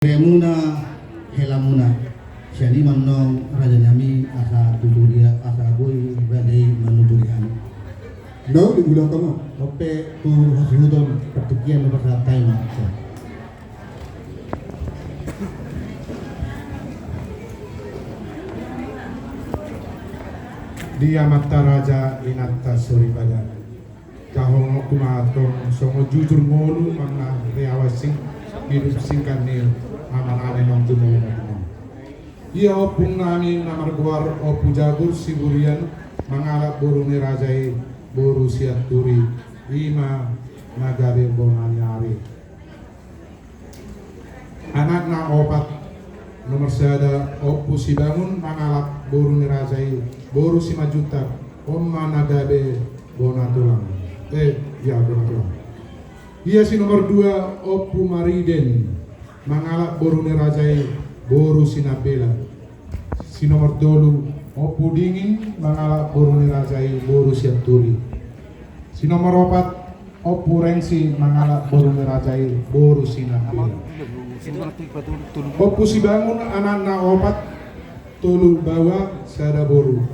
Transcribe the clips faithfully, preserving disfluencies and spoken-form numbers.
Beremuna, helamuna. Sian i ma annon raja nami asa tutu dia, asa boi raja i manuturi hami. Nau di bulan kamu. Ope tu hasuhuton pertukian ma pasahat hami ma. Di amanta raja inanta soripada. Jahononku ma antong songon jujur ngolu manang riau asing hidup singkat ni amanami nong tu molo na tumon. Ia ompung nami na margoar Ompu Jagur Siburian mangalap boru ni raja i boru Sianturi, i ma na gabe bona ni ari. Anakna opat, nomor sada Ompu Sibangun mangalap boru ni raja i boru Simanjuntak, on ma na gabe bona tulang. Eh, ia bona tulang. Ia si nomor dua Ompu Mariden mangalap boru ni raja i boru Sinambela. Si nomor tolu Ompu Dingin mangalap boru ni raja i boru Sianturi. Si nomor opat Ompu Rengsi mangalap boru ni raja i boru Sinambela. Ompu Sibangun anakna opat, tolu baoa sada boru.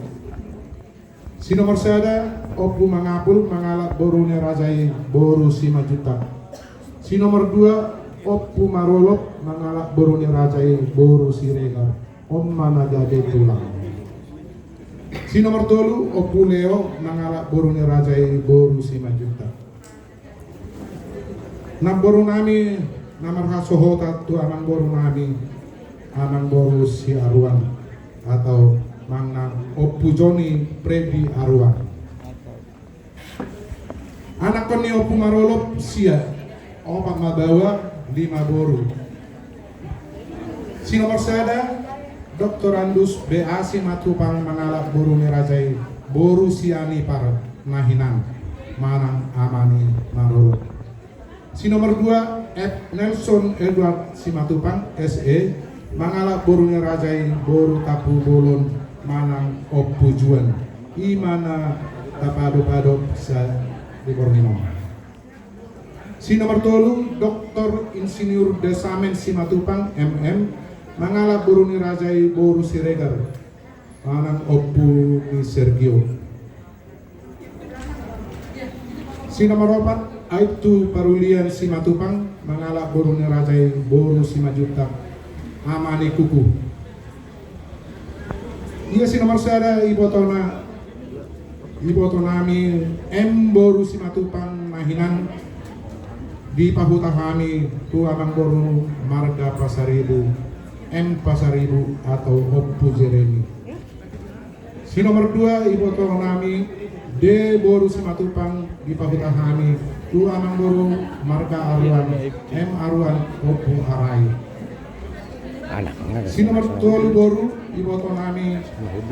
Si nomor sada Ompu Mangapul mangalap boru ni raja i boru Simanjuntak. Si nomor dua Ompu Marolop mangalap boru ni raja i boru Siregar, on ma na gabe tulang. Si nomor tolu Ompu Leo mangalap boru ni raja i boru Simanjuntak. Namboru nami na marhasohotan tu amangboru nami, amangboru Siaruan atau manang Ompu Joni Predi Aruan. Anakkon ni Ompu Marolop sia, opat ma baoa, lima boru. Si nomor sada Doktorandus B A Simatupang mangalap boru ni raja i boru Sianipar na hinan manang ama ni Marolop. Si nomor dua F Nelson Edward Simatupang S E mangalap boru ni raja i boru Tampubolon manang Ompu Juan, i ma na tapadopadop sa di borngin on. Si nomor tolu Doktor Insinyur Desamen Simatupang M M mangalap boru ni raja i boru Siregar manang Ompu ni Sergio. Si nomor opat Aibtu Parulian Simatupang mangalap boru ni raja i boru Simanjuntak, ama ni Kuku. Ia si nomor sada ibotona, iboto nami M boru Simatupang na hinan, dipahuta hami tu amangboru marga Pasaribu, M Pasaribu atau Ompu Jeremy. Si nomor dua iboto nami D boru Simatupang, dipahuta hami tu amangboru marga Aruan, M Aruan, Ompu Arai. Si nomor tolu boru iboto nami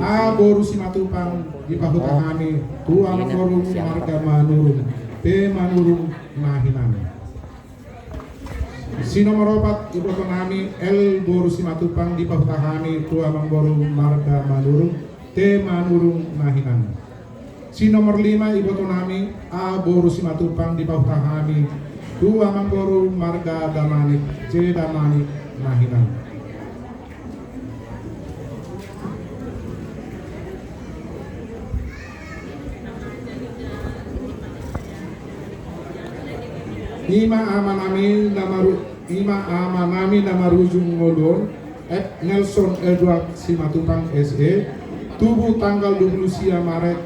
A boru Simatupang, dipahuta hami tu amangboru marga Manurung, P Manurung na hinan. Si nomor opat iboto nami L boru Simatupang, dipahuta hami tu amangboru marga Manurung, T Manurung na hinan. Si nomor lima iboto nami A boru Simatupang, dipahuta hami tu amangboru marga Damanik, J Damanik na hinan. Ima ama nami na maru-, ima ama nami na marujung ngolu on, F Nelson Edward Simatupang S E, tubu tanggal dua puluh sia Maret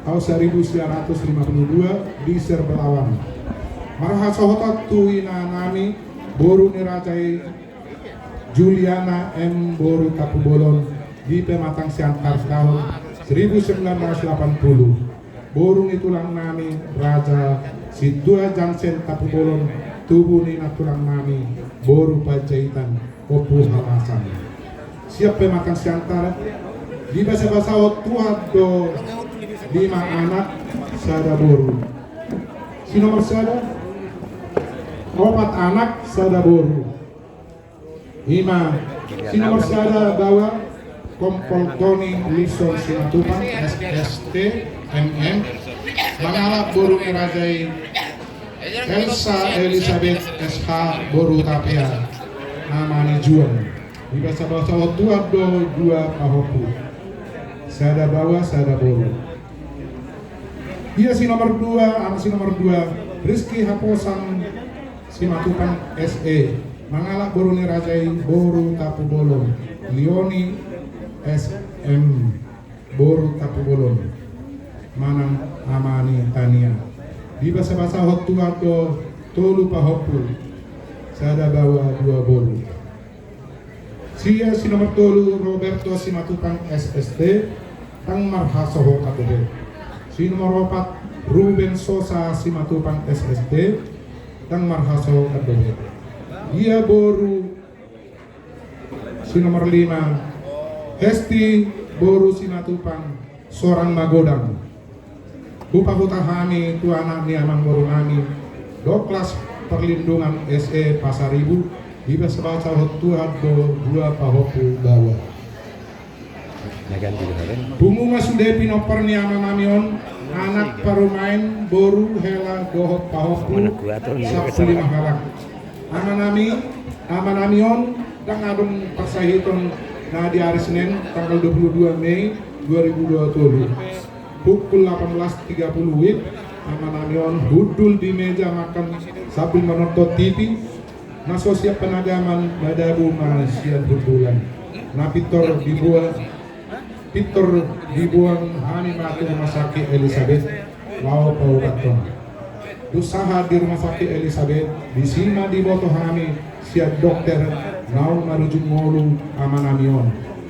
tahun seribu sembilan ratus lima puluh dua di Serbelawan. Marhasohotan tu ina nami, boru ni raja i Juliana M boru Tampubolon di Pematang Siantar tahun seribu sembilan ratus delapan puluh. Boru ni tulang nami Raja Sintua Jansen Tampubolon, tubu ni nantulang nami boru Panjaitan, Ompu Halasan. Sian Pematang Siantar, dibasabasahon Tuhan do lima anak sada boru. Si nomor sada, opat anak sada boru. Ima, si nomor sada baoa, Kompol Tony Wilson Simatupang, S S T, M M, mangalap boru ni raja i, Elsa Elizabeth, S H, boru Tapia. Ama ni Juan. Dibasabasahon Tuhan do dua pahompu, sada baoa sada boru. Ia si nomor dua, ama si nomor dua, Rizky Haposan Simatupang S E, mangalap boru ni raja i, boru Tampubolon, Leoni S M, boru Tampubolon, manang ama ni Tania. Dibasabasahon Tuhan do tolu pahompu, sada baoa dua boru. Ia si nomor tolu, Roberto Simatupang S S T, ndang marhasohotan dope. Si nomor opat, Ruben Sosa Simatupang S S T, ndang marhasohotan dope. Ia boru si nomor lima, Hesti boru Simatupang, Sorang Magodang. Hupahuta hami tu anak ni amangboru nami, Douglas Perlindungan S E Pasaribu, dibasabasahon Tuhan do dua pahompu baoa. Pungu ma sude pinompar ni ama nami on, anak parumaen, boru, hela dohot pahompu, sampulu lima halak. Ama nami, ama nami on ndang adong parsahiton na di ari Senen tanggal dua puluh dua Mei dua ribu dua puluh tolu. Pukul delapan belas tiga puluh W I B, ama nami on hundul di meja makan sambil menonton T V, na so siap panagaman, madabu ma sian hundulan. Na pintor dibuat, pintor diboan hami ma tu Rumah Sakit Elizabeth laho paubathon. Dung sahat di Rumah Sakit Elizabeth, disi ma diboto hami sian dokter naung marujung ngolu ama nami on.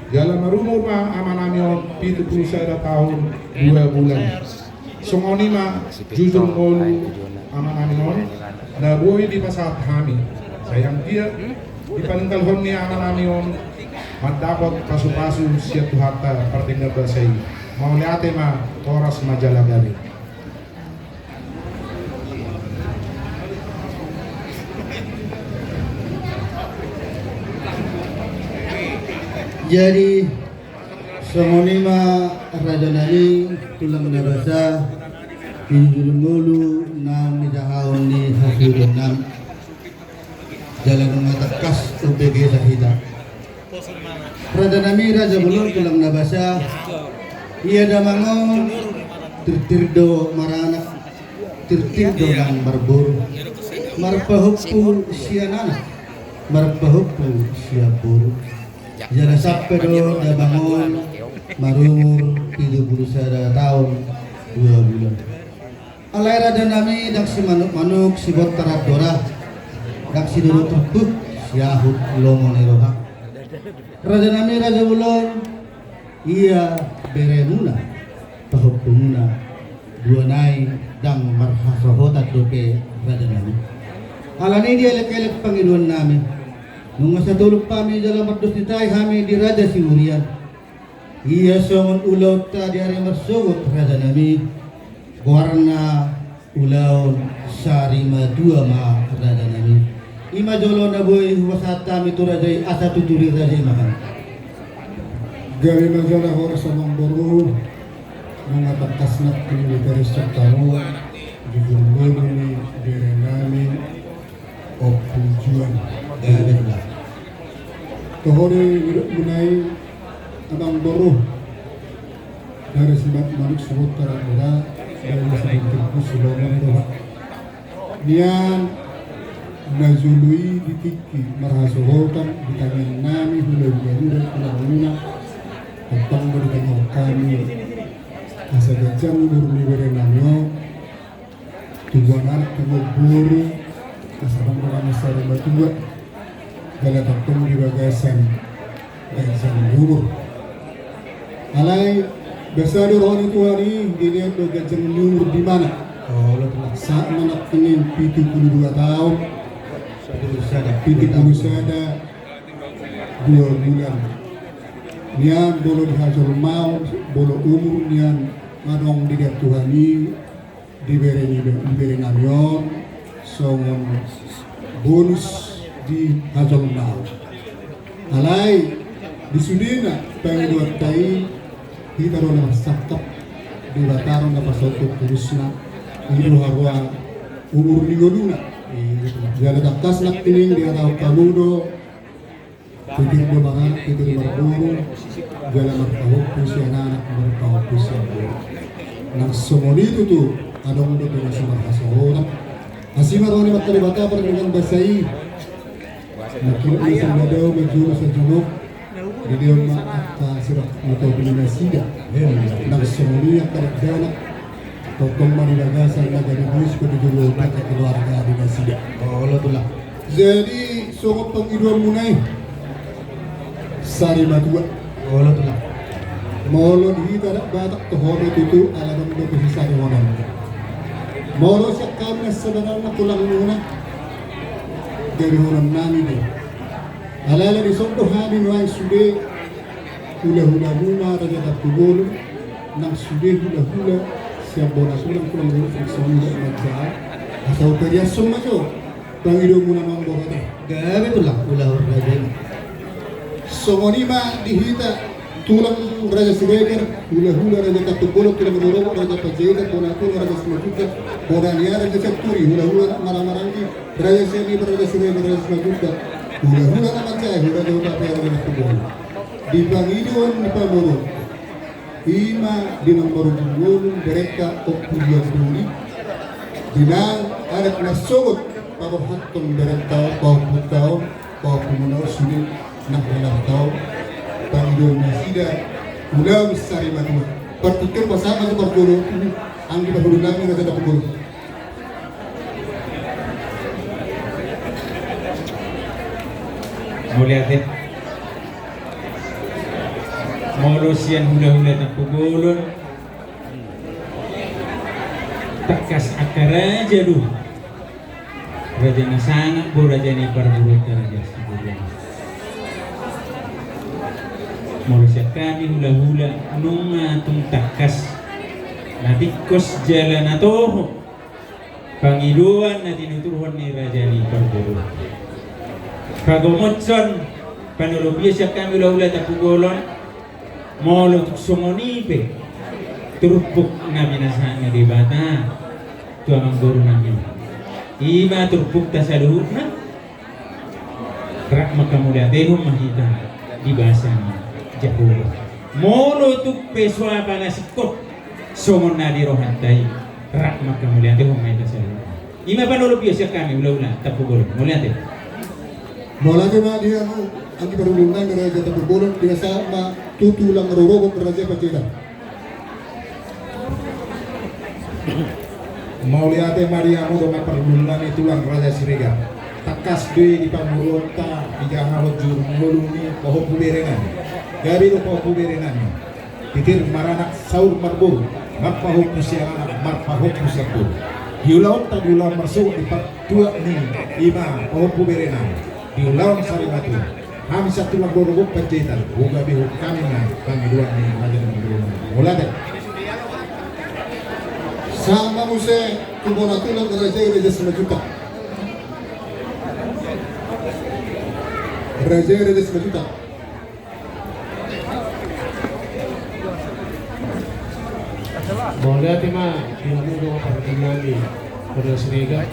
Jala marumur ma ama nami on pitu pulu sada taon dua bulan. Songon i ma jujur ngolu ama nami on na boi dipasahat hami. Sai anggiat di paninggalhon ni ama nami on mandapot pasupasu sian Tuhanta pardenggan basa i. Mauliate ma, horas ma jala gabe. Jadi songon i ma raja nami, tulang na basa, di jujur ngolu naung nijahaon ni hasuhuton nami. Jala nunga tangkas umbege sa hita. Raja nami, raja bolon, tulang na basa, ia damang on tirtir do maranak, tirtir do nang marboru, marpahompu sian anak, marpahompu sian boru. Jala sampe do damang on marumur pitu pulu sada taon dua bulan. Alai raja nami, ndang simanuk-manuk sibontar andora, ndang sidodo tumpuk siahut lomo ni roha. Raja nami, raja bolon, ia beremuna, pahompumuna, dua nai ndang marhasohotan dope, raja nami. Alani i dielek-elek pangidoan nami, nunga satolop hami jala mardos ni tahi hami di Raja Siburian. Ia songon ulaonta di ari marsogot, raja nami, goarna ulaon sarimatua ma, raja nami. I ma jolo na boi hupasahat hami tu raja i, asa tuturi raja i ma hami. Gabe ma jala horas, amangboru. Nunga tangkas nangkin di taringot hamu jujur ngolu ni bere nami, Ompu Juan. Gabe ma. Toho do nidokmuna i, amangboru. Dari simanuk-manuk sibontar andora, dari sidodo tumpuk silomo ni roha. Nian na jolo i di tingki marhasohotan di tangiang nami, hula-hula muna, tulang muna, tongtong do ditangihon hami asa ganjang umur ni bere nami on, tubuan anak, tubuan boru, asa tongtong hami sarimatua, jala tongtong di bagasan ganjang ni umur. Alai basa do roha ni Tuhan i, dilehon do ganjang ni umur di mana. Olo, tulang. Sahat ma nangkin pitu pulu dua taon, pitu pulu sada, pitu pulu sada dua bulan. Nian molo di hajolmaon, molo umur nian, adong dilehon Tuhan i, dibere ni, dibere nami on songon bonus di hajolmaon. Alai di sudena pangidoanta i, hita do na marsangkap, Debata do na pasontok tulusna, i do haroa umur ni ngoluna. Jala tangkas nangkining dihatahon hamu do, Titir do marboru, titir marboru, jala marpahompu sian anak, marpahompu sian boru. Nang songon i tutu, adong dope na so marhasohotan. Asi ma roha ni Amanta Debata pardenggan basa i. Nangkin i sandadau manjou sajonok. Di dia ma angka sirang matopi ni nasida. Nang songon i angka dakdanak. Tongtong ma di bagasan na gabe boi sipatu jolo angka keluarga ni nasida. Olo tulang. Jadi songon pangidoanmuna i, sari matua. Olo tulang. Molo di hita anak Batak toho ma tutu ala adong dope sisarihononmuna. Molo sian hami na sabanarna tulangmuna, gabehonon nami do. Alai ala dison do hami nuaeng sude hulahulamuna Raja Tampubolon, nang sude hulahula sian bona tulang, tulang boru, tulang songon i do manjaha. Asa hupariashon ma jo pangidoanmuna mamborat i. Gabe tulang, hulahula raja i. Songon i ma di hita tulang Raja Siregar, hulahula Raja Tampubolon, tulang rorobot Raja Panjaitan, bona tulang Raja Simanjuntak, bona ni ari Raja Sianturi, hulahula na marhahamaranggi Raja Sianipar, Raja Siregar, Raja Simanjuntak, hulahula na manjae, hulahula na manjae Raja Tampubolon. Di pangidoan ni pamoruonta, i ma di na marumbulung berengka Ompu Diandoli, di na adat na sogot paborhathon berengta on, pahompunta on, pahompumuna on sude nang helarta on, pangidoan nasida ulaon sari matua. Partingkian pasahat ma jo parjolo tu anggi pahulunami Raja Tampubolon. Mauliate. Molo sian hulahula Tampubolon, tangkas angka raja do. Raja na sangap do raja ni parboruonta Raja Siburian. Molo sian hami hulahula nunga tung tangkas na tingkos jala na toho pangidoan na tinuturhon ni raja ni parboruonta. Pagomothon panolobion sian hami hulahula Tampubolon. Molo tung songon i pe turpuk na pinasahat ni Debata tu amangborunami, i ma turpukta saluhutna. Rap ma manghamauliatehon ma hita di basa ni Jahowa. Molo tung pe so apa na singkop songon na di rohanta i, rap ma manghamauliatehon ma hita saluhutna. I ma panolobion sian hami hulahula Tampubolon. Mauliate. Mauliate ma di hamu anggi parhundulnami Raja Tampubolon, di na sahat ma tu tulang rorobot Raja Panjaitan. Mauliate ma di hamu dongan parhundulnami tulang Raja Siregar. Tangkas do i di pamoruonta dijahahon juru ngolu ni pahompu berenami. Gabe do pahompu berenami. Titir maranak saur marboru, marpahompu sian anak, marpahompu sian boru. Di ulaonta di ulaon marsogot di partuat ni i ma pahompu berenami, di ulaon sari matua. Hami sian tulang rorobot Panjaitan, hugabehon hami ma pangidoan ni raja ni parboruon. Mauliate. Sahat ma muse tu bona tulang raja i Raja Simanjuntak. Raja i Raja Simanjuntak. Mauliate ma di hamu dongan parhundulnami Raja Siregar.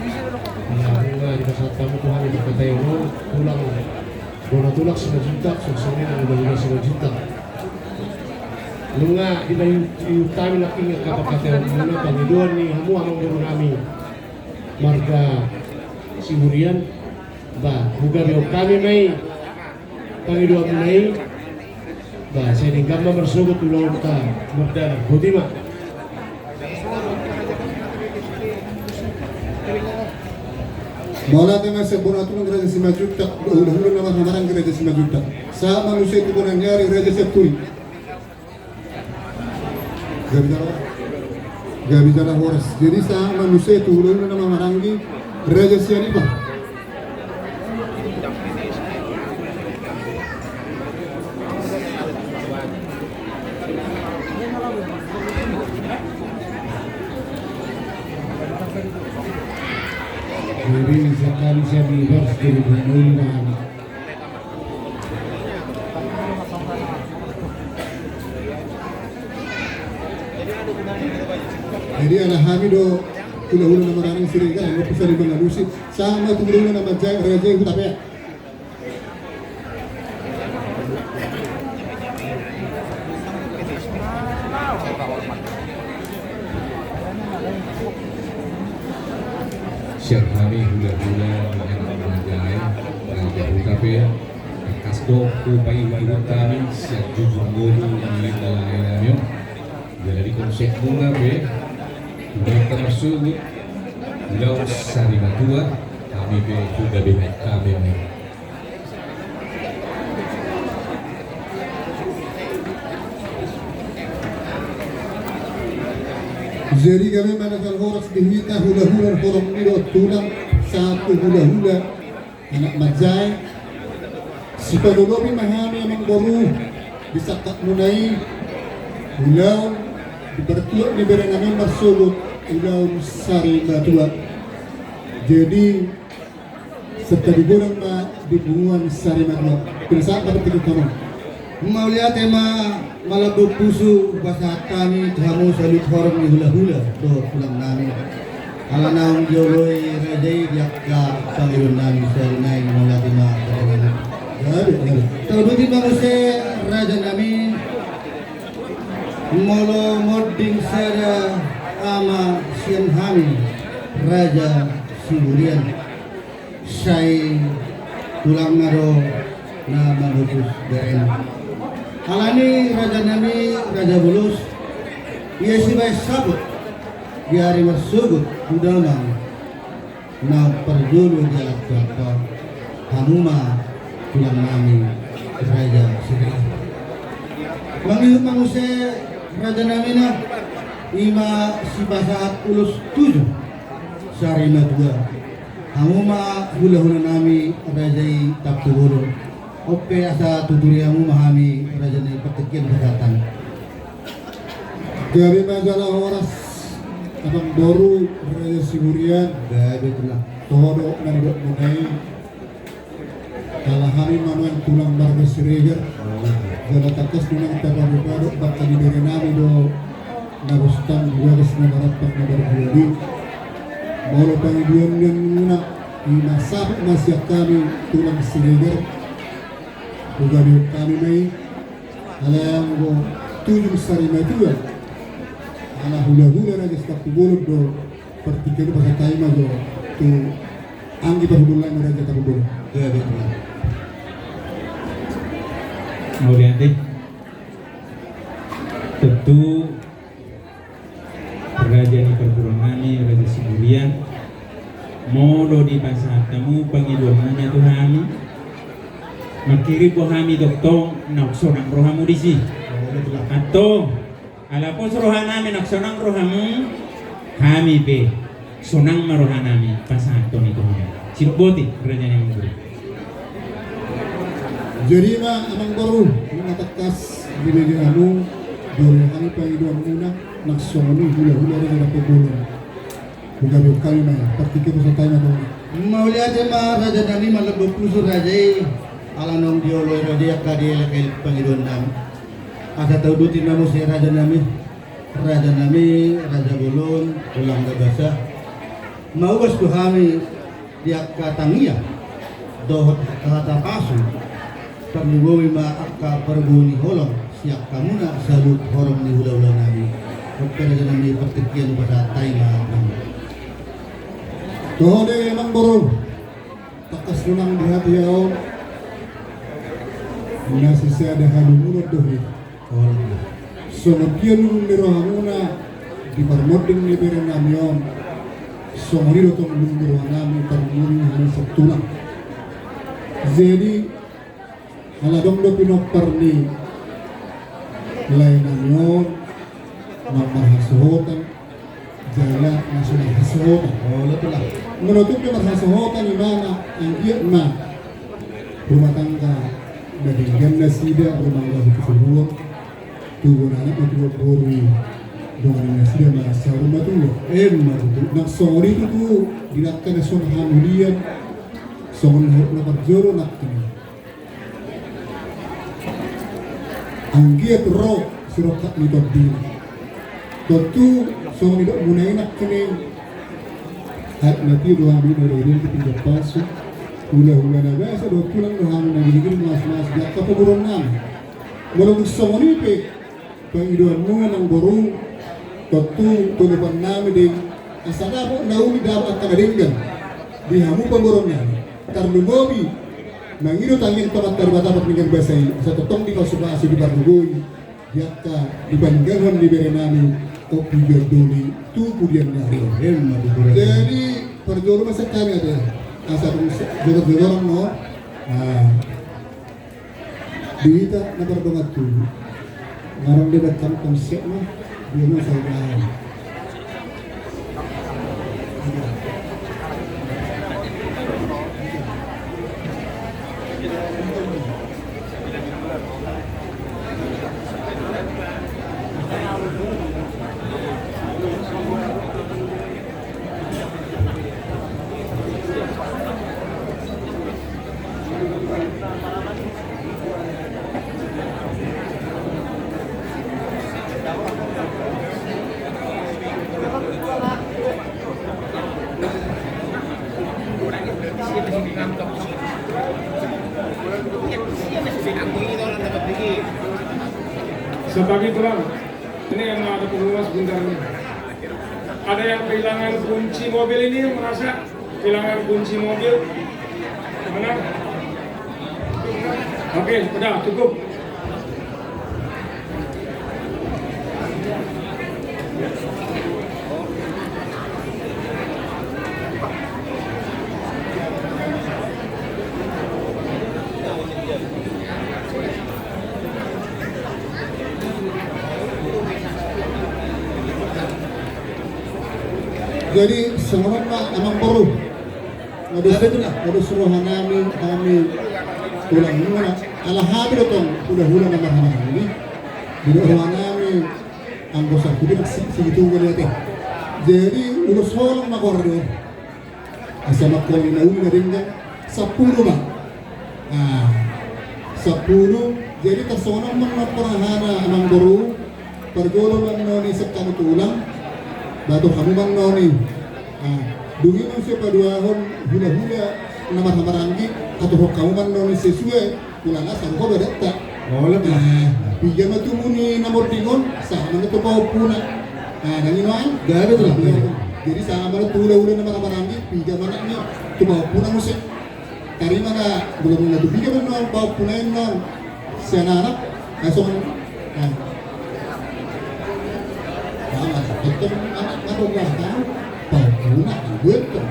Nunga dipasahat hamu tu hami pangkataion on, tulang, bona tulang Simanjuntak, songon i nang hulahula Simanjuntak. Nunga dipaihut hami nangkin angka pangkataion muna, pangidoan ni hamu amangborunami marga Siburian. Ba hugabehon hami ma i pangidoanmuna i. Ba sai denggan ma marsogot ulaonta mardalan. Boti ma. Mauliate ma sian bona tulang Raja Simanjuntak, hulahula na marhahamaranggi Raja Simanjuntak. Sahat ma muse tu bona ni ari Raja Sianturi. Gabe jala, gabe jala horas. Jadi sahat ma muse tu hulahula na marhahamaranggi Raja Sianipar. Jadi misalkan Sianipar jadi hulahula. Jadi ala hami do hulahula na marhahamaranggi Siregar, ala hami do saling mangalusi. Sahat ma tu hulahula na manjae Raja i Hutapea. Sian hami hulahula ni Anak Manjae, Raja Huta pe, tangkas do hupaihut-ihut hami sian jujur ngolu ni lae-lae nami on. Jala di konsepmuna pe, ulaonta marsogot, ulaon sari matua, hami pe hugabe hami. Jadi gabe ma na salpu horas di hita hulahula horong ni do tulang sahat tu hulahula Anak Manjae. Sipalolopi ma hami amangboru di sangkapmuna i, ulaon di partuat ni bere nami marsogot, ulaon sari matua. Jadi Serta digodang ma di punguan sari matua. Pinasahat ma partingkian on. Mauliate ma, malambok pusu hupasahat hami tu hamu saluhut horong ni hulahula dohot tulang nami. Ala naung dioloi raja i di angka pangidoan nami sahali nai, mauliate ma raja nami. Gabe, gabe. Tauduti ma muse raja nami, molo monding sada ama sian hami Raja Siburian. Sai tulangna do na mamutus berena. Alani raja nami, raja bolon, ia sibaen saput di ari marsogot tu damang na parjolo di alat tu angka, hamu ma tulang nami raja Siregar. Mangihut ma muse raja nami na, i ma sipasahat ulos tujuh sari matua. Hamu ma hulahula nami raja i Tampubolon. On pe asa tuturi hamu ma hami raja nami partingkian pasahaton. Gabe ma jala horas amangboru Raja Siburian. Gabe tulang. Toho do na nidokmuna i. Ala hami ma nuaeng tulang marga Siregar. Jala tangkas nunga tapadopadop bangka ni bere nami do na bostang di bagas na marampang na marjual i. Molo pangidoan ni anakmuna, i ma saput ma sian hami tulang Siregar. Hugabehon hami ma i. Ala anggo tujuh sari matua, ala hulahula raja Sitampubolon do, partingkian pasahat hami ma jo tu anggi parhundul nami raja Tampubolon. Iya, iya, iya. Mauliate. Tentu raja ni parboruon nami, Raja Siburian, molo dipasahat hamu pangidoan nami tu hami, mangkirim do hami tongtong naung sonang rohamu disi. Antong, ala pos roha nami naung sonang rohamu, hami pe sonang ma roha nami pasahathon i tu hamu. Sidok boti, raja ni amangboru. Jadi ma amangboru, nunga tangkas dibege hamu, dioloi hami pangidoanmuna, nang songon i hulahula raja Tampubolon. Hugabehon hami ma i, partingkian pasahat hami ma tu hamu. Mauliate ma raja nami, malambok pusu raja i, ala naung dioloi raja i angka dielek-elek pangidoan nami. Asa tauduti ma muse raja nami, raja nami, raja bolon, tulang na basa. Mauas do hami di angka tangiang dohot angka hata pasu, tarlumobi ma angka parboru ni holong sian hamuna saluhut horong ni hulahula nami. On pe raja nami, partingkian hupasahat hami ma. Toho do amangboru, tangkas nunga di hatiha on na sisada halungunon do hita. Songon dia lungun ni rohamuna di parmonding ni bere nami on, songon i do tong lungun ni roha nami parmonding hami saluhut tulang. Jadi, ala adong do pinompar ni lae nami on na marhasohotan, jala na so marhasohotan. Olo, tulang. Molo tung pe marhasohotan ibana, anggiat ma rumah tangga na denggan nasida, rumah tangga na hupasuruon, tubuan anak ma tubuan boru i, dongan nasida ma saur matua. Emma tutu. Nang songon i tutu di angka na so marhamulian, songon na parjolo nangkin. Anggiat ro sirongkap ni tondina. Tontu songon nidokmuna i nangkining, aek na tio do hami na denggan di pinggan pasu. Hulahula na basa dohot tulang do hami na girgir masu-masu di angka parboruon nami. Molo dung songon i pe pangidoanmuna amangboru, tontu tolopan nami do i asa dapot na uli, dapot angka na denggan. Di hamu pamoruon nami, tarlumobi mangido tangiang tu Amanta Debata pardenggan basa i, asa tongtong dipasupasu dipargogoi di angka di paninggalhon ni bere nami Ompu John Doli tu pudian ni ari on. Jadi parjolo ma sian hami ate, asa dung jogor-jogoran ma. Di hita na pardongan tubu, ngarang debat kam konsep ma, dia ma saya tahu. Siap lagi pulang. Ini yang ada pengurus sebentar ini. Ada yang kehilangan kunci mobil ini, merasa kehilangan kunci mobil? Mana? Oke, udah cukup. Jadi songon on ma amangboru. Modus, modus roha nami, hami tulang nunga. Ala hami do tong hulahula na marhahamaranggi. Didok roha nami anggo sahuti si, si itu ngeliat e. Jadi ulos holong ma kor do. Asa mangkoli na uli na denggan sampulu ma. Nah, sampulu. Jadi tarsongon on ma na parahana amangboru. Parjolo mannoni sian hamu tulang, bator hamu mannoni. Nah, dung i muse paduahon hulahula na marhahamaranggi, aturhon hamu mannoni sesuai. Ulana sarupa badatta. Olo, nah, piga ma tubu ni na monding on, sama na tu pahompuna. Nah, nang i nuaeng. Gabe tu lah. Jadi sama na tu hulahula na marhahamaranggi, piga ma anak ni tu pahompuna muse. Tarima na, mula-mula tu piga ma nuaeng pahompuna i nuaeng. Sian anak, langsung. Nah. Nah, betul anak na dong lah tahu. Pahompuna, betul.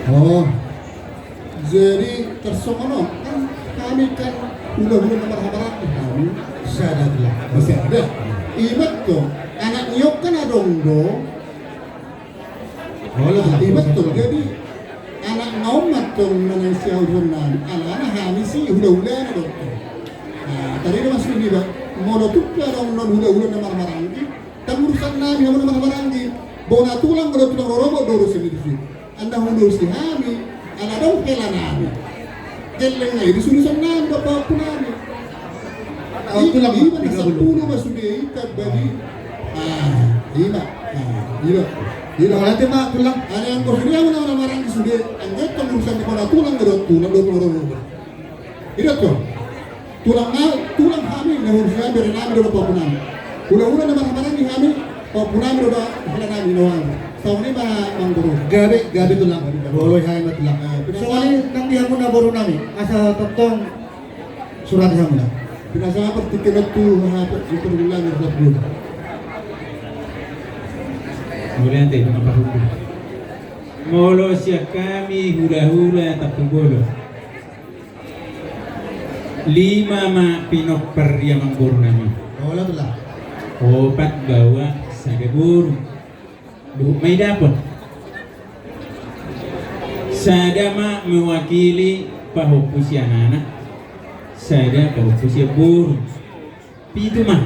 Oh, jadi tarsongon on kan hami kan hulahula na marhahamaranggi hami. Sada lah. Sada. Ima tong anak ni on kan adong do. Olo, ah, ima tong. Jadi anak na on ma tong na naeng siurusan nami, alana hami si hulahulana do tong. Nah, tarida maksud niba, molo tung pe adong non hulahula na marhahamaranggi, ndang urusan nami hamu na marhahamaranggi. Bona tulang, bona tulang rorobot do urusan i disi. Ndang huurusi hami, ala adong hela nami. Gelleng nai di urusan nami do pahompu nami. Ima na sampulu ma sude i tambah di. Ah, ima. Ah, ima. Ima. Berarti ma tulang. Ala anggo sude hamu na marhahamaranggi sude, anggo tong urusan ni bona tulang do tulang do tulang do. Ida tong. Tulang na, tulang hami na huurusi hami bere nami do pahompu nami. Hulahula na marhahamaranggi hami pahompu nami do hela nami na hami. Songon i ma amangboru. Gabe, gabe tulang. Boloi hami ma tulang. Songon i nang di hamu na boru nami. Asa tongtong surat di hamu na. Pinasahat partingkian tu hata di pergulangan satu. Mauliate ma pahompu. Molo sian hami hulahula Tampubolon. Lima ma pinompar di amangboru nami. Opat baoa sada boru. Dohot ma i dapot. Sada ma mewakili pahompu sian anak, sada pahompu sian boru. Pitu ma.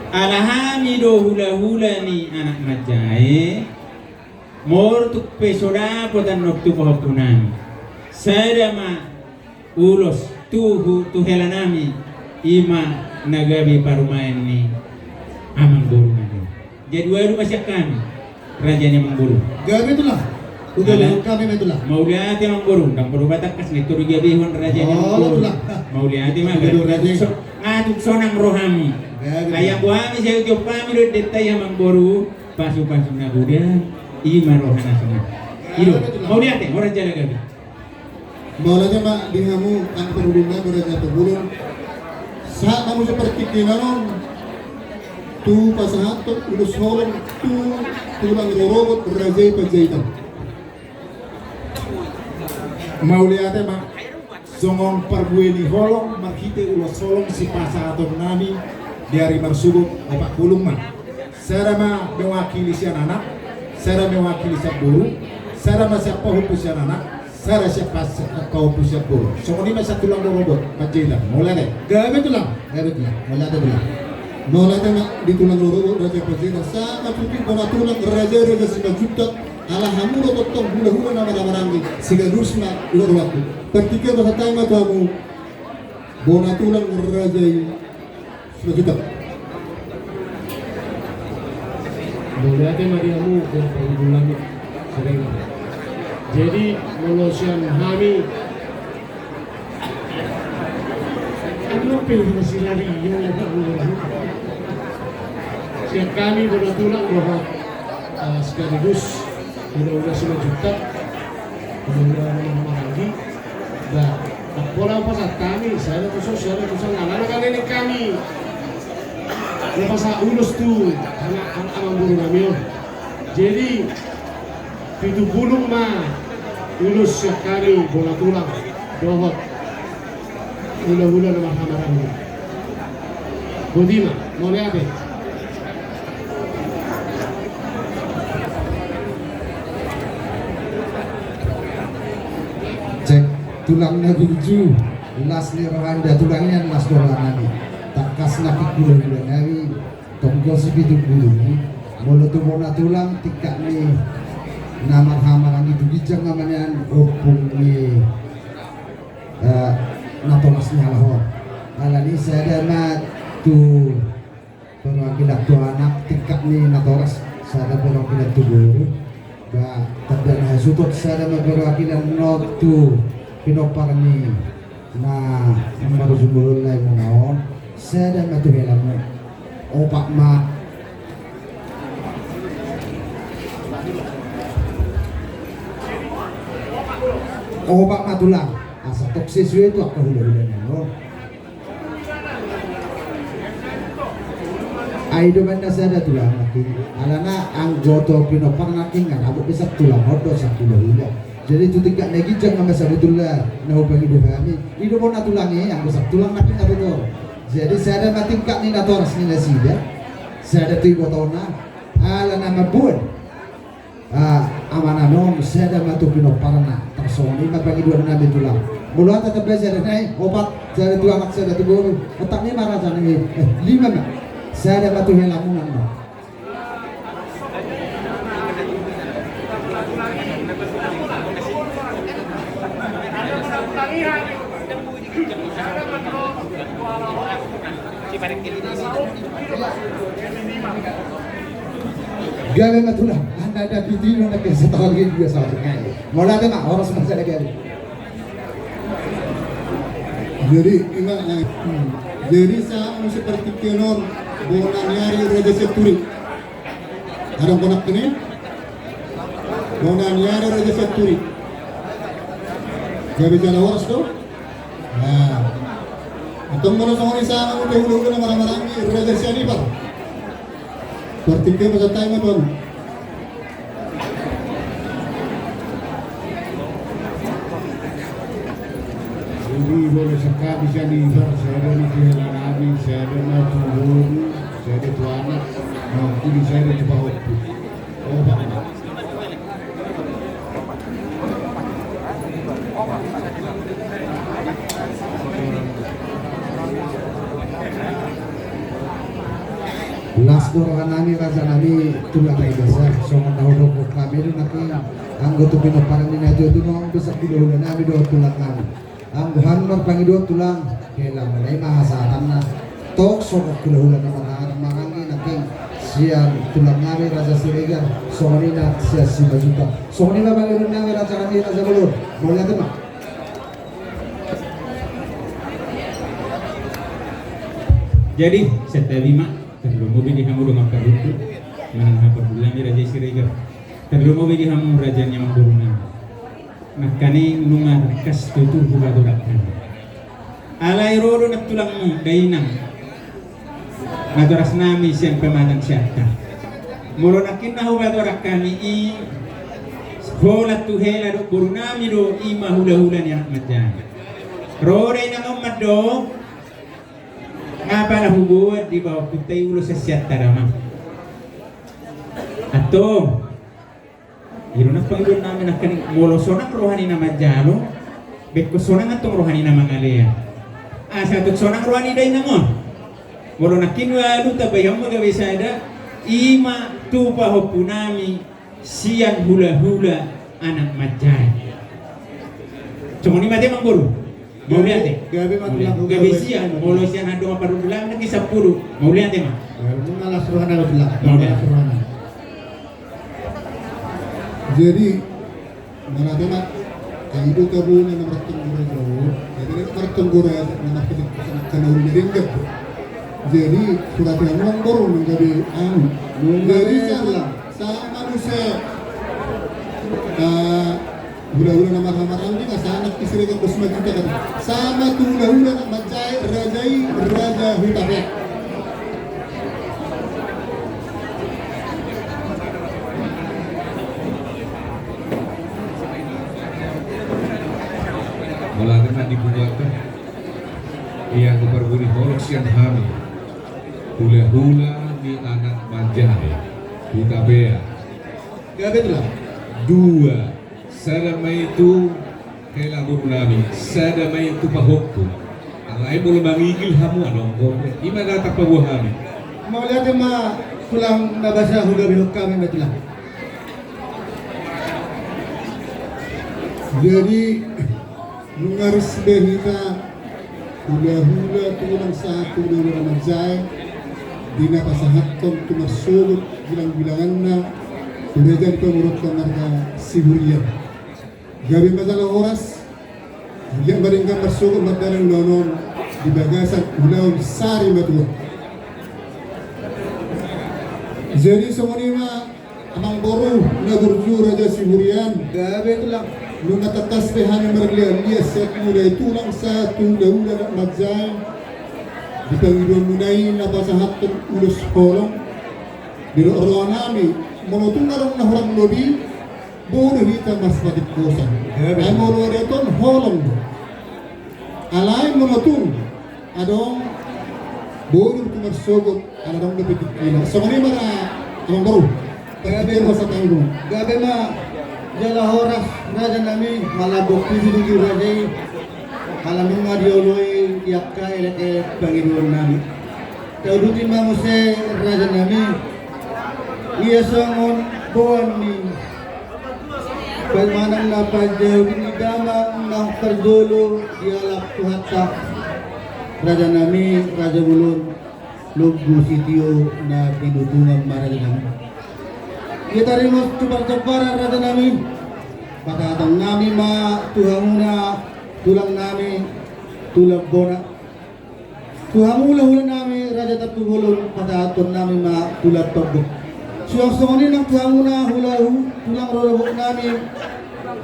Ala hami do hulahula ni anak manjae. Molo tung pe so dapot annon tu pahompu nami, sada ma ulos tu hela nami, ima na gabe parumaen ni amangboru nami. Jadi ualu ma sian hami. Raja ni amangboru. Gabe tulang. Udah, kami ma tulang. Mauliate amangboru, ndang podo patangkas, ngetto di gabe hon raja ni amangboru. Tulang. Mauliate ma. Gabe tulang. Nga tung sonang rohami. Ayam buami, saya tiop kami do detta ya amangboru. Pasu-pasu na buda. Ima rohana sonang. Ido. Mauliate, orang jala gabe. Mauliate ma di hamu angka parhundul nami Raja Pabulung. Sahat ma muse partingkian on tu pasahathon ulos holong tu tulang rorobot Raja i Panjaitan. Mauliate ma songon parbue ni holong marhite ulos holong sipasahaton nami di ari marsogot opat pulu ma. Sada ma mewakili sian anak, sada mewakili sian boru, sada ma sian pahompu sian anak, sada sian pahompu sian boru. Songon i ma sian tulang rorobot Panjaitan. Mauliate. Gabe tulang. Gabe tulang. Mauliate tulang. Mauliate ma di tulang rorobot Raja Panjaitan. Sahat ma tu bona tulang Raja i Raja Simanjuntak. Ala hamu do tongtong hulahula na marhahamaranggi. Sigalusna ular waktu. Partingkian pasahat hami ma tu hamu bona tulang Raja i Simanjuntak. Mauliate ma di hamu, bona parhundul nami. Jadi molo sian hami, anu pe di masirari. Sian hami bona tulang dohot sekaligus hulahula Simanjuntak. Hulahula na marhahamaranggi. Ba, pola pasahat hami, sada tu son, sada tu son, alana kan ini hami na pasahat ulos tu anak, anak, amangboru nami on. Jadi pitu pulu ma ulos sian hami bona tulang dohot hulahula na marhahamaranggi. Boti ma, mauliate. Cek, tulang na burju, las ni rohanta tulang i, las ni roha nami. Tangkas na hulahula nami, tonggo si pitu pulu i. Molo tu bona tulang tingkat ni na marhahamaranggi tu ginjang ma nian ompung ni Eh, natoras ni halak on. Alani sada ma tu perwakilan tu anak tingkat ni natoras, sada perwakilan tu boru. Ba, tanda na hasuhuton, sada ma perwakilan on tu pinompar ni na marujung ulaon lae muna on, sada ma tu hela muna. Opat ma. Opat ma tulang. Asa tong sesuai tu angka hulahula na on. Ai do manna sada tulang nangkin. Alana anggo tu pinompar nangkin nga rap be sian tulang on do sian hulahula. Jadi tu tingkat na ginjang nama sabotulna na hupangido hami. I do bona tulang i, anggo sian tulang nangkin nga tutu. Jadi sada ma tingkat ni natoras ni nasida. Sada tu ibotona. Ala na mamboan. Ah, amanami on, sada ma tu pinomparna. Tarsongon i ma pangidoan nami tulang. Molo hata tamba sada nai, opat, sada tu anak, sada tu boru. Otak ni ma raja nai, eh, lima ma. Sada ma tu hela muna on. Gabe ma tulang, anda ada video na biasa tahu lagi biasa lagi. Mauliate ma, horas ma sada gabe. Jadi ima, eh, hmm. Jadi sahat muse partingkian on bona ni ari Raja Sianturi. Adong konak ini. Bona ni ari Raja Sianturi. Gabe jala horas do. Nah. Antong molo songon i sahat ma muse hulahula na marhahamaranggi Raja Sianipar. Partingkian pasahat hami ma tu hamu. Jadi molo sian hami Sianipar, sada ma tu hela nami, sada ma tu boru, sada tu anak, na uli sada tu pahompu. Opat ma. Las do roha nami, raja nami, tulang na i basa, songon na hudokhon hami do nangkin, anggo tu pinompar ni na jolo tu nuaeng do sian hulahula nami dohot tulang nami. Anggo hami marpangidoan tulang, hela muna i ma hasahatanna. Tong songon hulahula na marhahamaranggi nangkin, Sian tulang nami Raja Siregar, songon i nang sian Simanjuntak. Songon i ma pangidoan nami raja nami Raja Bolon. Mauliate ma. Jadi, santabi ma, tarlumobi di hamu dongan parhundul, manang haha parhundul nami Raja Siregar. Tarlumobi di hamu raja ni amangboru nami. Nangkaning nunga tangkas tutu hupatorang hami. Alai ro do nantulangmu, dainang. Natoras nami sian pamatang Siantar. Molo nangkin na hupatorang hami i, holan tu hela dohot boru nami do i ma hulahula ni anak manjae. Ro dainang on mandok, nga pala huboan di pahompunta i ulos sian Siantar, amang. Antong. I do nang pangidoan nami nangkaning, molo sonang roha ni na manjalo, bengkon sonang antong roha ni na mangalean. Asa antong sonang roha ni dainang on. Molo nangkin ualu tabahen ma gabe sada, i ma tu pahompu nami sian hulahula anak manjae. Songon i ma te, amangboru. Mauliate. Gabe ma tulang. Gabe sian, molo sian haha dongan parhundul nami nangkin sampulu. Mauliate ma. Gabe ma las rohana tulang. Mauliate. Las rohana. Jadi, mauliate ma. Ai do tabo na martonggora jo. Jadi martonggora na martonggora na uli na denggan. Jadi, surat yang ngomong boru nang gabe anu. Jadi, sama, sama muse. Eh, Hulahula na marhahamaranggi, nga sahat tu Siregar dohot Simanjuntak, kan? Sahat tu hulahula na manjae raja i, Raja Hutapea. Molo ate na dibuka, ia anggo parbuni holong sian hami, hulahula ni anak manjae, Hutapea. Gabe tulang. Dua. Sada ma i tu hela boru nami, sada ma i tu pahompu. Alai molo mangigil hamu adong do be. I ma na tarpaboa hami. Mauliate ma tulang na basa hugabehon hami ma tulang. Jadi, nunga ris be hita hulahula tulang sahat tu hulahula na manjae, di na pasahathon tu marsogot bilangbilanganna tu raja ni pamoruonta marga Siburian. Gabe ma jala horas, anggiat ma denggan marsogot mardalan ulaon on di bagasan ulaon sari matua. Jadi songon i ma, amangboru na burju Raja Siburian. Gabe tulang. Nunga tangkas be hami marliatliat sian mula i tulang sahat tu hulahula na manjae. Di pangidoanmuna i na pasahathon ulos holong. Didok roha nami, molo tung adong na hurang lobi, boi do hita marsipatingkoson. Gabe. Ai molo adong holong do. Alai molo tung adong, boi do tu marsogot, ala adong dope tingkina. Songon i ma ra, amangboru. Gabe. Tingkina ma. Gabe ma, jala horas raja nami, malambok pipi di raja i. Ala nunga dioloi di angka elek-elek pangidoan nami. Tauduti ma muse raja nami. Ia songon boan ni Pamanang na panjahudi ni damang na parjolo dialap Tuhanta. Raja nami, Raja Bolon, lombu sitio na pinutungan ma raja nami. Ia tarima tu parjambaran raja nami. Pasahaton nami ma tu hamuna tulang nami, tulang bona. Tu hamu hulahula nami Raja Tampubolon, pasahaton nami ma tulang togok. Suang songon i nang tu hamuna hula-, tulang rorobot nami,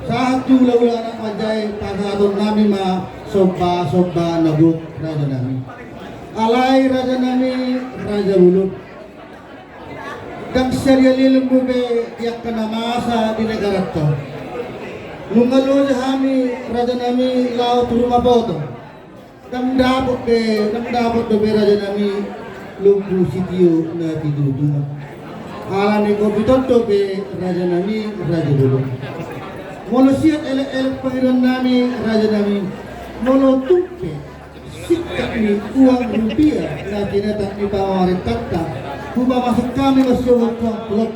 sahat tu hulahula anak manjae, pasahaton nami ma somba-somba na gok raja nami. Alai raja nami Raja Bolon, ndang sadia leleng dope di angka na masa di negaranta. Nunga loja hami raja nami laho tu ruma poto. Ndang dapot be, ndang dapot dope raja nami lombu sitio na pinutungan. Ala ni kopiton dope raja nami Raja Bolon. Molo siat elek-elek pangidoan nami raja nami, molo tung pe singkat ni uang rupiah na tinetap ni pamarentanta, hupamasuk hami marsogot tu amplop.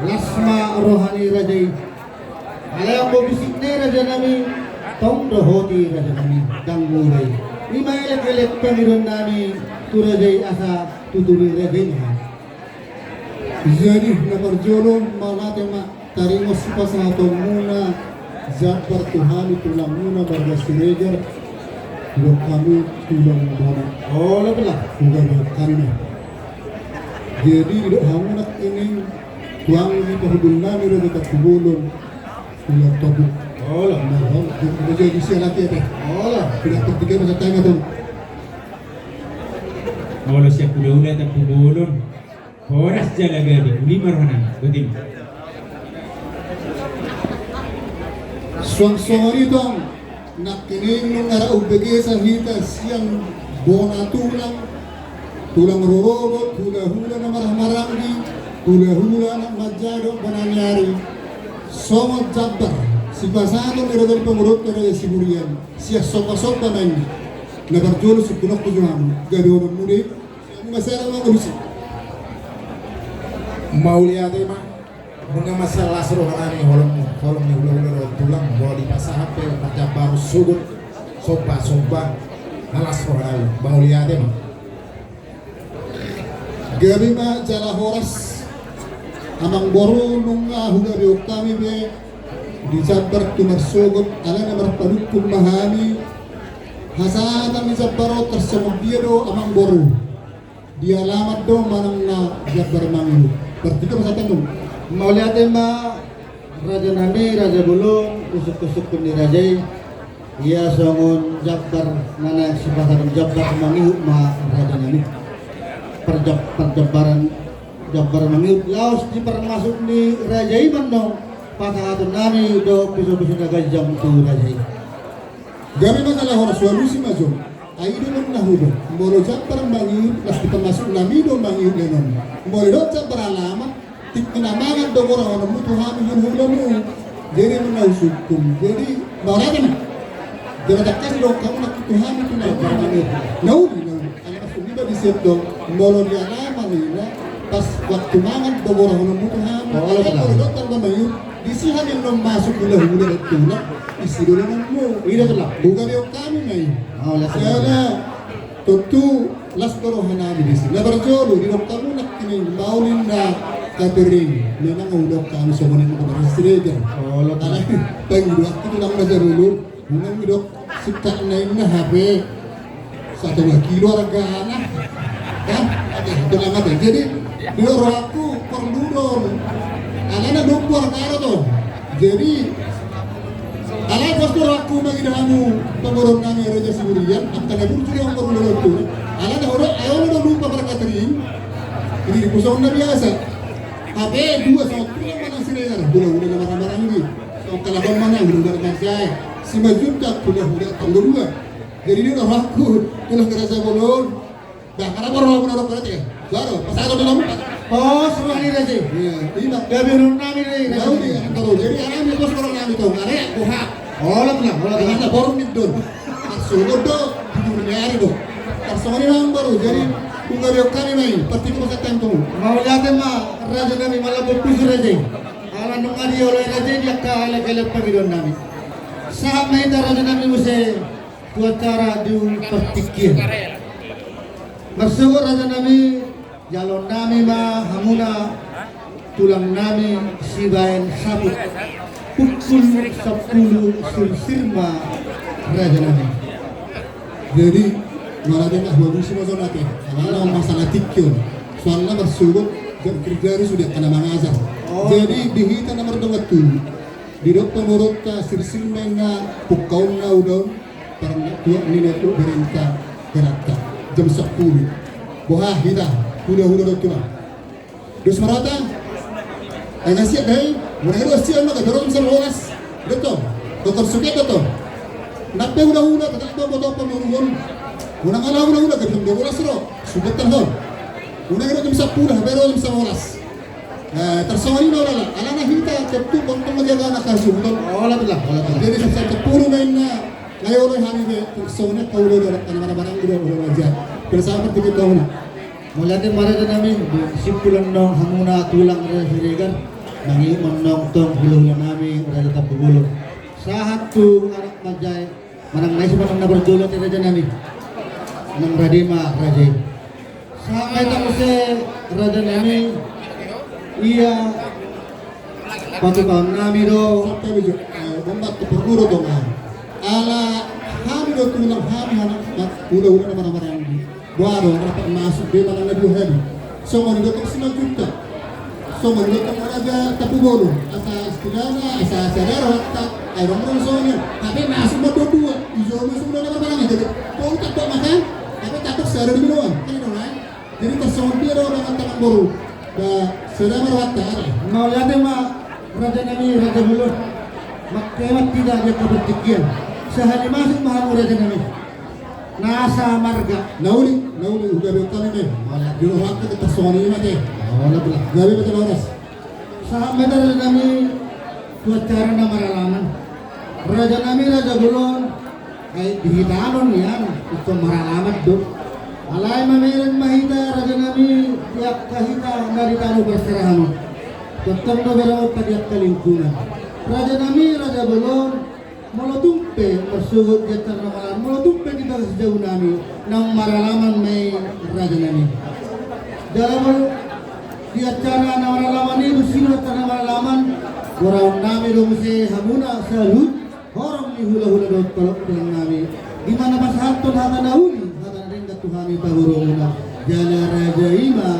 Las ma roha ni raja i. Alai anggo bisik ni raja nami, tong dohoti raja nami, ndang mura i. I ma elek-elek pangidoan nami tu raja i asa tuturi raja i ma. Jadi na parjolo mauliate ma taringot sipasahatonmuna jambar tu hami tulangmuna marga Siregar. Didok hami tulang bona. Olo, bela. Uga didok hami na. Jadi didok hamu nangkining tu anggi pahundulnami Raja Tampubolon. Tulang Topuk. Olo. Nah, olo. Jadi sian api ate. Olo. Tidak penting kan masa tanya tuh. Olo, sian hulahula Tampubolon. Horas jala gabe, uli ma rohanami, botima. Suang songon i tong, nangkining nunga ra umbegesa hita sian bona tulang, tulang rorobot, hulahula na marhahamaranggi, hulahula na manjalo bona ni ari. Songon jambar sipasahaton ni raja ni pamoruonta Raja Siburian, sian sombasomba ma i. Na parjolo sungkunonku jo hamu, gabe onom mudi. Masalah ma kondisi. Mauliate ma. Nunga mansai las rohanami, holong, holong ni hulahula dohot tulang, molo dipasahat pe marjambar sogot, sombasomba, na las rohanami. Mauliate ma. Gabe ma jala horas. Amangboru, nunga hugabehon hami be di jambar tu marsogot, alana marpanungkun ma hami. Hasahatan ni jambar on tarsongon dia do, Amangboru? Di alaman do manang na jambar mangihut? Partingkian ma sahat tu. Mauliate ma rajanami, raja bolon, usukkon-usukkon ni raja i. Ia songon jambar na naeng sipasahaton, jambar mangihut ma rajanami. Parjam-, parjambaran jambar mangihut laos di parmasuk ni raja i ma annon pasahatonnami dohot piso-piso na ganjang tu raja i. Gabe ma jala horas, hualusi ma jo. Ai i do na hudok, molo jambar mangihut, las di parmasuknami do mangihut lenon. Molo didok jambar alaman, tingki na mangan do gorahanonmu tu hami hulahulamu. Jadi ma na husungkun. Jadi mauliate ma. Jala tangkas didok hamu nangkin tu hami tu na mangan. Na uli, na uli. Alana songon i do disi do, molo di alaman i na, pas waktu mangan do gorahanonmu tu hami. Molo didok jambar mangihut, disi hami annon masuk hulahula dohot tulang, disi do donganmu. I do tulang. Hugabehon hami ma i. Jala tontu las do rohanami disi. Na parjolo, didok hamu nangkining mauli na catering. Memang hudok hami songon i ma tu marga Siregar. Olo, tulang. Alai pangidoanku tulang raja bolon. Memang didok singkatna inna hape. Satu lagi do argana. Kan? Oke, tenang aja. Jadi didok rohangku porlu do. Alana dompu argana do. Jadi alai pos do rohangku mangido hamu pamoruonnami Raja Siburian, angka na burju do hamu porlu do tu. Alana hudok, ai olo do lupa marcatering. Jadi di pusok na biasa. Hape dua songon tulang ma na Siregar, hulahula na marhahamaranggi. Songon kalakon ma na hulahula na manjae. Simanjuntak hulahula tanggo dua. Jadi didok rohangku tulang raja bolon. Bah, kenapa rohangku na rohangku na te? Baru, pas aku dulu. Oh, semua ni raja. Iya, ima. Gabe rohanami ni raja. Jadi anak baru. Jadi anak ni pos rohanami tong. Anak boha. Olo tulang, olo tulang. Anak baru ni don. Tarsongon do, di dunia ari do. Tarsongon i nang baru, jadi hugabehon hami ma i, partingkian ma sahat tu. Mauliate ma rajanami, malambok pusu raja i. Ala nunga dioloi raja i di angka elek-elek pangidoannami. Sahat ma hita rajanami muse tu acara di partingkian. Marsogot rajanami, jaloonnami ma hamuna tulangnami sibaen saput pukul sampulu sirsir ma rajanami. Jadi mauliate ma, hualusi ma jo ate. Alana masalah tingki on. Soalna marsogot jam kerja ari sude angka na mangajar. Oh. Jadi di hita na mardongan tubu, didok pamoruonta sirsir ma inna pungkaonna ulaon partua ni na tu berenta berenta jam sampulu. Boha hita hulahula dohot tulang. Dos ma rohanta. Ai na siap do i. Unang i do siap ma gabe ro jam sabolas. Betul. Dokter suke betul. Nang pe hulahula tetap do boto pamoruon. Unang ala hulahula gabe jam dua bolas ro. Sudah terhon. Unang i do jam sampulu, hape ro jam sabolas. Eh, tarsongon i ma ulaon, alana hita tontu pontong ma jaga anak hasuhuton. Olo tulang, olo tulang. Jadi jam sampulu ma inna, na dioloi hami be, tarsongon i angka ulaon, anak na marhahamaranggi do, ulaon raja. Bersama partingkian tu hamuna. Mauliate ma rajanami, di simpul annon hamuna tulang Raja Siregar, mangihut ma annon tong hulahulanami Raja Tampubolon. Sahat tu anak manjae, manang na ise manang na parjolo ate rajanami. Nang rade ma raja i. Sahat ma hita muse rajanami. Ia patupaonnami do. Sampe bejo, eh, domba tu perlu do tonga. Ala hami do tulang hami anak, hulahula na marhamaranggi. Boha do rap masuk be manang na dua hali. Songon i do tong Simanjuntak. Songon i do tong Raja Tampubolon. Asa istilahna, asa sadar hatta. Ai dong dong songon i. Hape masuk ma dua-dua. Ijo ma songon i do na marhamaranggi. Jadi, tong tak makan, hape tak sada di minuman. Kan i do, ai? Jadi tarsongon dia do amang, amangboru. Ba sada ma rohanta, are. Mauliate ma raja nami, raja bolon. Manghemat hita di angka partingkian. Sahali masuk ma hamu raja nami. Na asa marga. Na uli, na uli, gabe hami ma. Mauliate. Di rohanta tarsongon i ma te. Mauliate. Gabe ma te na horas. Sahat ma hita raja nami tu acara na maralaman. Raja nami, raja bolon, ai di hita on nian, ingkon maralaman do. Alai mamereng ma hita raja nami, di angka hita na di tano parserahan on. Tongtong do berang on di angka lingkungan. Raja nami, raja bolon, molo tung pe marsogot di acara na maralaman, molo tung pe di bagas jabu nami, naung maralaman ma i raja nami. Jala molo di acara na maralaman i, di acara na maralaman, goraon nami do muse hamuna saluhut horong ni hulahula dohot palompang nami. Di mana pasahathon hata na uli, hata na denggan tu hami paborumuna. Jala raja i ma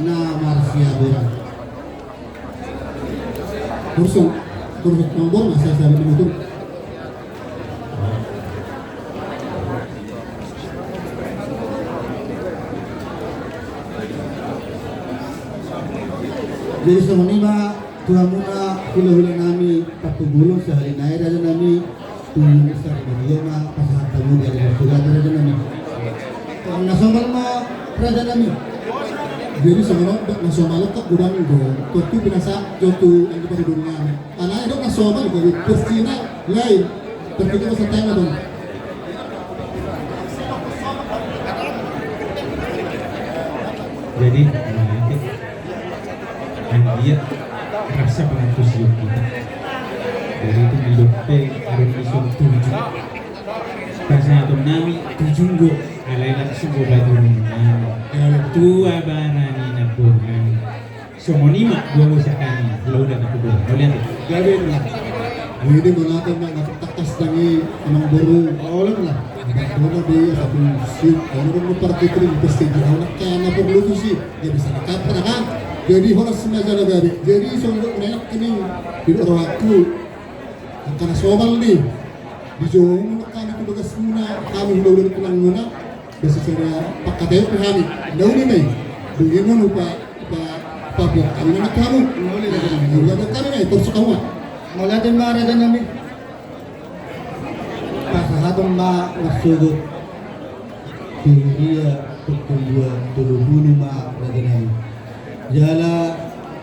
na marsiaburan. Kursu, kursu nombor masa saya mengukur. Jadi songon i ma tu hamuna hulahula nami Tampubolon, sahali nai raja nami, tu sari na dua ma pasahat hamu di ari na suda raja nami. Tong na somal ma raja nami. Jadi songon on, na somal on godang do, tontu binasa jo tu anggi parhundul nami. Alai dok na somal do, pasti na lain. Terkita masa tanga dong. Jadi, nah, itu. Anggiat rasa pangantusion hita. Jadi itu di dope arung ison tujuh. Pasahaton nami tujuh do, alai langsung do batu nami. Tua barani na bornami. Songon i ma dua bosa kami, hulahula na hudua. Mauliate. Gabe lah. Jadi mauliate ma, na takkas tangi amangboru. Olo lah. Amangboru dia satu sip. Olo dong parkitri pasti di anak kana perlu tu si. Jadi sana kapra kan. Jadi horas ma jala gabe. Jadi songon i enak kening. Tidak rohakku. Angka na somal ni. Di jolo kami tu bagasmuna, kami hulahula ni tulangmuna. Biasa sada pangkataion pe hami. Daun i ma i. Dungi ma lupa, lupa, lupa buat kami ma tu hamu. Mauliate. Nah, lupa buat kami ma i, torso kamu ma. Mauliate ma raja nami. Pasahaton ma marsogot. Puluh dia, pukul dua, tolu puluh ma raja nami. Jala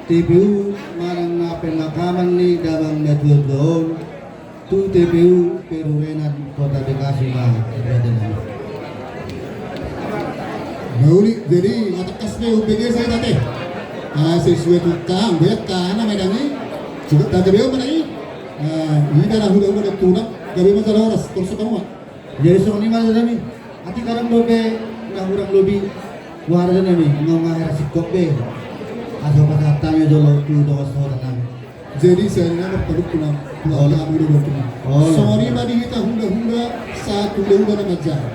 T P U manang na pemakaman ni damang na tua-tua on. Tu T P U Perurenan Kota Bekasi ma raja nami. Mauli, jadi na takkas be umbege sai tate. Ah, sesuai tukang, banyak kana ma dang i. Sudah tate be mana i? Ah, ida na hulahula ni tulang, gabe ma jala horas, torso kamu ma. Jadi songon i ma raja nami. Atik adong dope na hurang lobi. Wah raja nami, nunga hera singkop be. Asa pasahat hami jolo tu dongan sahuta nami. Jadi sahali nai marpaluk tu na, tu na hami do berarti. Songon i ma di hita hulahula, sahat hulahula na manjaha.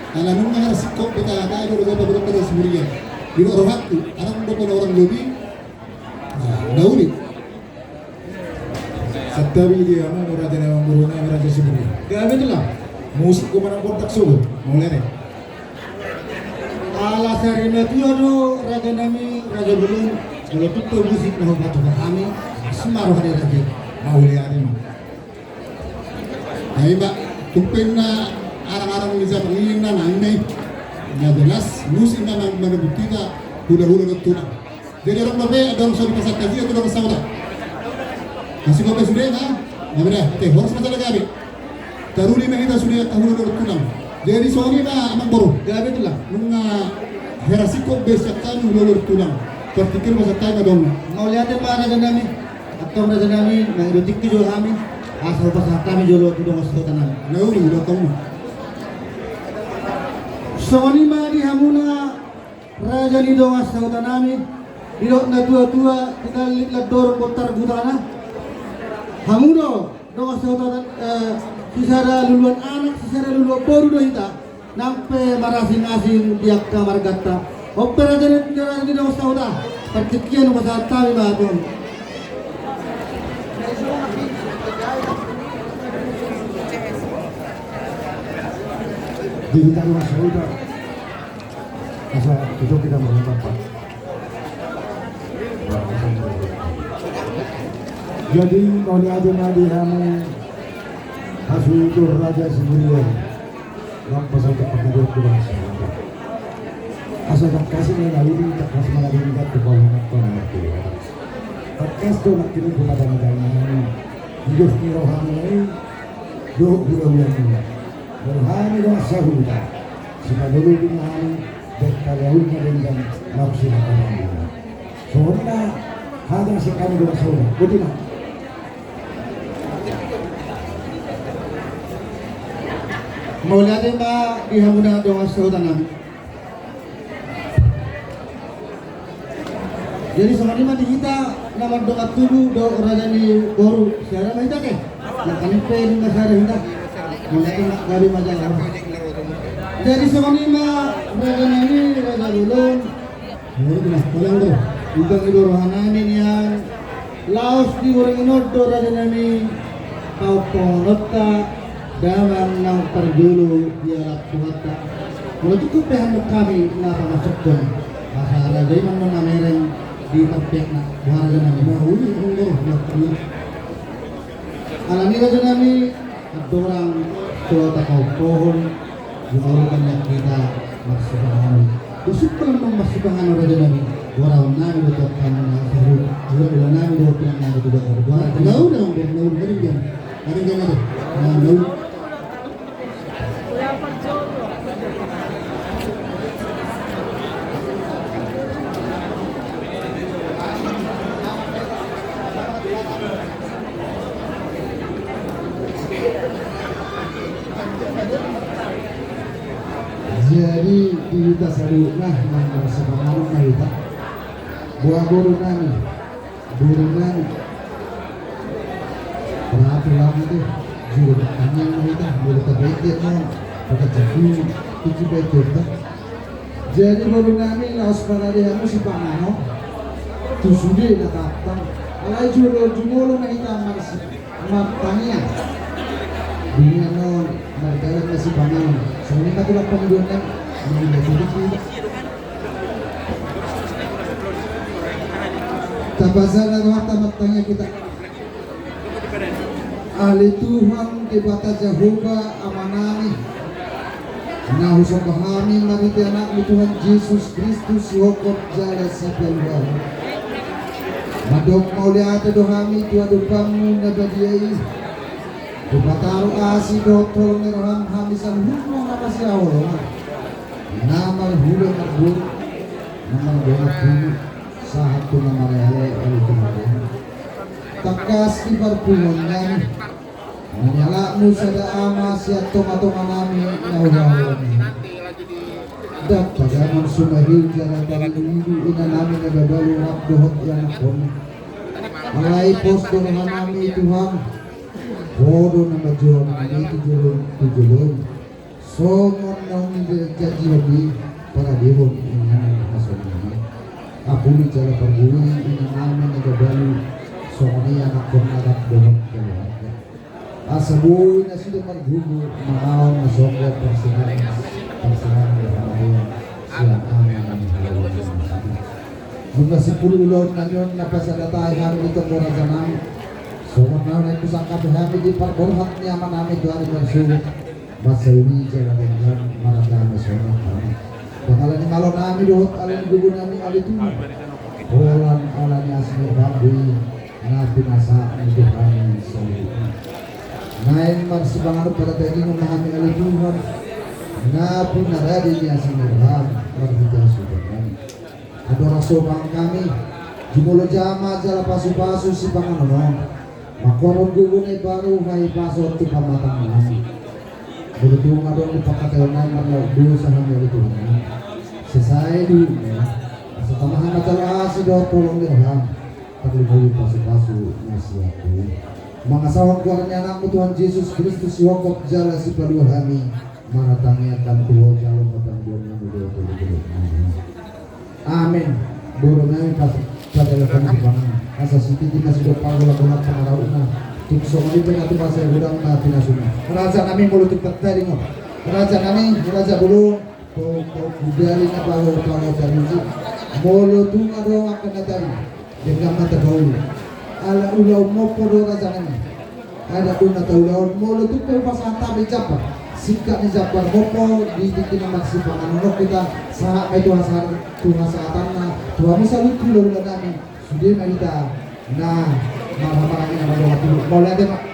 Ala nunga hera singkop be tahe do, do berarti pada siburian. Di rohakku, adong dope na hurang lobi. Nah, na uli. Santabi di hamu raja na manguruna, raja siburian. Gabe tulang. Musik ko manang kontak subuh, mulai deh. Ala sari na tua do raja nami, raja bolon. Molo tung pe musik na hupatupa hami, asmar hade raja. Mauliate ma. Ai ma, tung pe na arang-arang ni siapa ni na nang i. Na jelas musik na manang manang bukti ta hulahula na tulang. Jadi adong dope, adong so dipasahat hamu tu dongan sahuta. Masih kau sude na? Na beda, oke, horas ma jala gabe. Taruli ma hita sude angka hulahula dohot tulang. Jadi songon i ma amangboru. Gabe tulang. Nunga hera singkop be sian hami hulahula dohot tulang. Partingkian ma sian hami adong. Mauliate ma raja nami. Antong raja nami, mangido tingki jolo hami. Asa hupasahat hami jolo tu dongan sahuta nami. Na uli, udah tahu. Songon i ma di hamuna. Raja ni dongan sahuta nami, Didok na tua-tua, tinallik landorong bontar gutana. Hamu do dongan sahuta, eh, sisada luluan anak, sisada luluan boru do hita. Nang pe marasing-asing di angka marganta. On pe raja ni, raja ni dongan sahuta. Partingkian pasahat hami ma tu hamu. Di hita dongan sahuta. Asa itu kita mengumpat. Jadi, mauliate ma di hamu hasuhuton Raja Siburian, laos pasahat pangadian tu bangsa. Asa tangkas ma na uli, tangkas ma na denggan tu pahunatta na martua. Tangkas do nangkining hupatangitangi hami di dos ni rohami na i, dohot hulahula muna. Molo hami dongan sahuta, sipabologuna hami, berkali-kali na denggan, laos sinapanan muna. Songon i ma hata sian hami dongan sahuta. Boti ma. Mauliate ma di hamuna dongan sahuta nami. Jadi songon i ma di hita na mardongan tubu dohot raja ni boru, sisada ma hita ke. Nangkaning pe dung na sisada hita. Mauliate ma, gabe ma jala. Jadi songon i ma raja nami, raja bolon. Jadi, nah, paling do. Udah ni do roha nami nian. Laos diborngin on do raja nami, pahophononta, damang na parjolo dialap Tuhanta. Molo cukup pe hamu hami na pamasuk on. Asa raja i ma na mereng di parpeakna, boha raja nami. Nah, uli, uli, uli. Alani raja nami, andorang so tapahophon, dimaulukan nian hita marsipanganon. Dosuk pe nunga marsipanganon raja nami, boraon nami do tu angka na saru, boraon nami do tu angka na saru. Boraon nami do tu angka na saru. Boraon nami do tu angka na saru. Jadi di hita saluhutna, na marsipanganon ma hita. Boha boru nami, boru nami. Rapi lama tu, juru tangiang ma hita, juru tabege ma, pakai jabu, tujuh betul ta. Jadi boru nami, laos parade hamu sipanganon, tu sude na tantang. Alai jumolo, jumolo ma hita marsi, martangiang. Dengan on, mardalan na sipanganon. Songon i ma tu lapan dua enam, mangida sude hita. Tapasada rohanta martangiang hita. Ale Tuhan Debata Jahowa Amanami, na husomba hami marhite Anakmu Tuhan Jesus Kristus, sihophop jala sipaluahon. Mandok mauliate do hami tu adopanMu na badia i. Dipataru asi dohot holong ni rohaM hami saluhutna na masihaholongan, na marhula marboru, na mardongan tubu, sahat tu na maraleale, ale Tuhan. Tangkas di parpunguan nami, na nialapMu sada Ama sian tongatonga nami na huhaholongi hami. Ndang padangon sumahiu jala tariduidu ina nami na babalu rap dohot ianakhonna. Alai pos do roha nami Tuhan, Ho do na manjouhon hami tu jolo, tu jolo. Songon naung dijanjihon i, paradehon inganan hasonangan. Apuli jala pargui ina nami na babalu, songon i anakhonna rap dohot keluarga. Asa boi nasida margumgum manaon na songgop parsinganan, parsinganan ni paradehon sian Ama nami halomoan. Dung na simpul ulaon nami on na pasada tahi hami di tonggo raja nami. Songon naung naeng husangkapi hami di parborhat ni Ama nami tu ari marsogot. Mansai uli jala denggan maragame songon hami. Ndang alani malo nami dohot alani gogo nami ale Tuhan. Holan alani asi ni rohaM do i na pinasahatMu tu hami saluhutna. Naeng marsipanganon pardagingon ma hami ale Tuhan, na pinarade ni asi ni rohaM marhite hasuhuton nami. Andorang so mangan hami, jumolo jama jala pasupasu sipanganon on. Mangkorhon gogo na imbaru hahipason tu pamatang nami. Molo tung adong di pangkataion nami marlaok dosa hami ale Tuhan, sesa i do hami. Pasahat ma jala asi dohot holong ni roham, tarlumobi pasupasu na sian Tuhan. Mangasahon goar ni Anakmu Tuhan Jesus Kristus, sihophop jala sipalua hami, maratangiangkan tu Ho jalo patangiangnami dohot holong ni roham. Amen. Boru nami, pas pajalakan di pangan asa sititi na sidok pangolak-olak pangarahutna. Tung songon i pe na tumasa godang na pinasuna. Raja nami, molo tung tading ho, raja nami, raja bolon. Pokok budari na paho-paho taruji. Molo tung adong angka na tading, denggan ma tapaulu. Ala ulaon mompo do raja nami. Adat do na taulahon. Molo tung pe hupasahat hami jambar, singkat ni jambar mompo di tingki na marsipanganon on hita, sahat ma i tu hasahatan, tu hasahatanna, tu hamu saluhut hulahula nami. Sude ma hita na marhahamaranggi na madongan tubu. Mauliate ma.